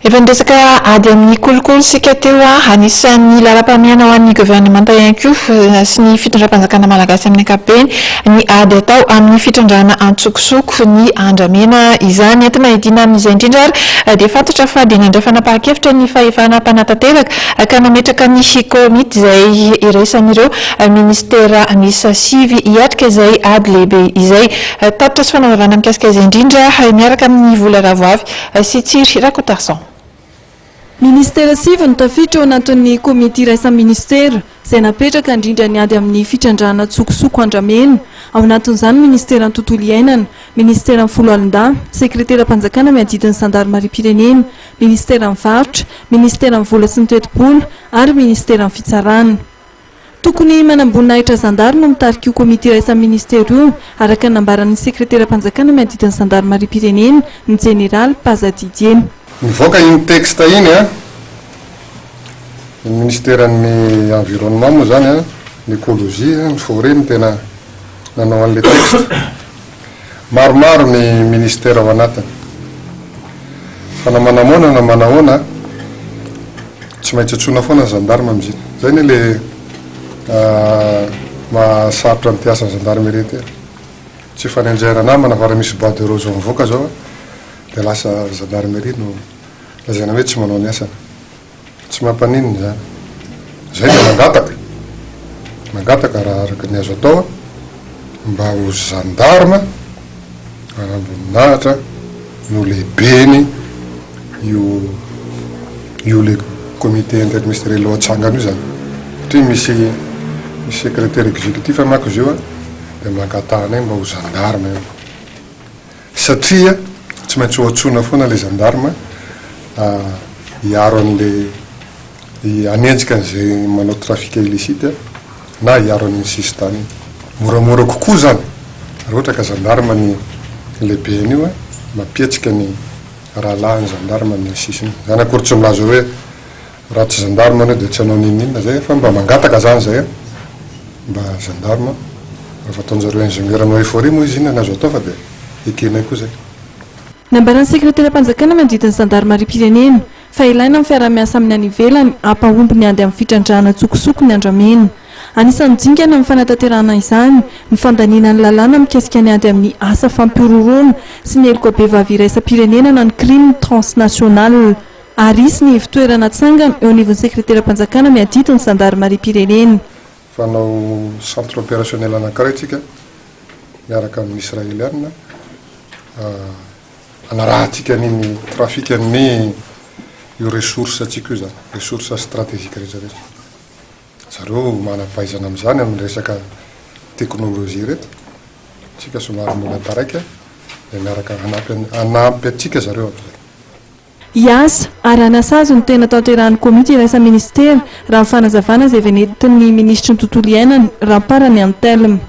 Efa niresaka ady amin'ny kolikoly isika teo, anisan'ny laharam-pahamehana ho an'ny governemanta ihany koa sy ny fitondram-panjakana malagasy amin'ny ankapobeny ny ady atao amin'ny fitrandrahana antsokosoko ny andramena izany. Entina hiadiana amin'izay indrindra ary dia fantatra fa dia nandray fanapahan-kevitra ny fahefana mpanatanteraka ka nametraka ny komity izay iraisan'ireo minisitera miisa sivy hiatrika izay ady lehibe izay. Tatitra sy fanazavana mikasika izay indrindra miaraka amin'i Vola Ravoavy sy Tsiry Rakotarison. Minisitera sivy no tafiditra ao anatin'ny komity iraisam-minisitera izay napetraka handrindra ny ady amin'ny fitrandrahana an-tsokosoko andramena. Ao anatin'izany ny minisiteran'ny tontolo iainana, minisiteran'ny foloalindahy, sekreteram-panjakana miadidy ny zandarimariam-pirenena, minisiteran'ny varotra, minisiteran'ny vola sy ny tetibola ary minisiteran'ny fitsarana. Tokony manamboninahitra zandary no mitarika io komity iraisan'ny ministera io, araka ny nambaran'ny sekreteram-panjakana miadidy ny zandarimariam-pirenena, ny jeneraly Paza Didier. Nivoaka iny texte iny an, ny ministeran'ny environnement moa zany an, ny écologie, ny forêt no tena nanao an'ilay texte. Maromaro ny ministera ao anatiny. Fa na manamoana na manahoana, tsy maintsy antsoina foana ny gendarme amin'iziny. Zay anie le maha sarotra an'ity asan'ny gendarmerie ity e. Tsy fanenjehana namana fa raha misy bois de rose mivoaka zao dia lasa gendarmerie no lazaina hoe tsy manao ny asany. Tsy mampaninona izany. Izay dia mangataka, mangataka raha araka ny azo atao mba ho gendarme manamboninahitra no lehibeny io io le comité interministériel ho atsangana io zany. Satria misy misy secrétaire exécutif manko izy io an, dia mangatahanay mba ho gendarme io. Satria tsy maintsy ho antsoina foana ilay gendarme hiaro an'ilay hanenjika an'izay manao trafic illicite na hiaro an'iny sisintany iny. Moramora kokoa izany raha ohatra ka gendarme ny lehiben'io mampihetsika ny rahalahiny gendarme amin'iny sisiny iny. Izany akory tsy milaza hoe raha tsy gendarme anao dia tsy hanao n'inon'inona zay fa mba mangataka zany zay an, mba gendarme, rehefa ataonjareo ingénieur anao euphorie moa izy inona ny azo atao fa dia ekenay koa zay. Nambaran'ny sekreteram-panjakana manodidina ny zandarimariam-pirenena fa ilaina ny fiaraha-miasa amin'ny any ivelany hampahomby ny ady amin'ny fitrandrahana an-tsokosoko ny andramena. Anisan'ny dingana amin'ny fanatanterahana izany ny fandaniana ny lalàna mikasika ny ady amin'ny asa fampihorohoroana sy ny heloka bevava iraisam-pirenena na ny crime transnational. Ary hisy ny ivon-toerana hatsangana eo anivon'ny sekreteram-panjakana miadidy ny zandarimariam-pirenena. Fa hanao centre opérationnel anankiray tsika miaraka amin'ny Israeliana hanarahantsika an'iny trafic an'ny io ressource antsika io zany, ressource stratégique rehetra rehetra. Zareo manam-pahaizana amin'izany amin'ny resaka technologie ireto, tsika somary mbola taraiky dia miaraka hanampy hanampy antsika zareo amin'izay. Hiasa ary hanasazy no tena tanterahan'ny komity iraisam-minisitera, raha ny fanazavana izay avy nentin'ny minisitry ny tontolo iainana, Ramparany Anthelme.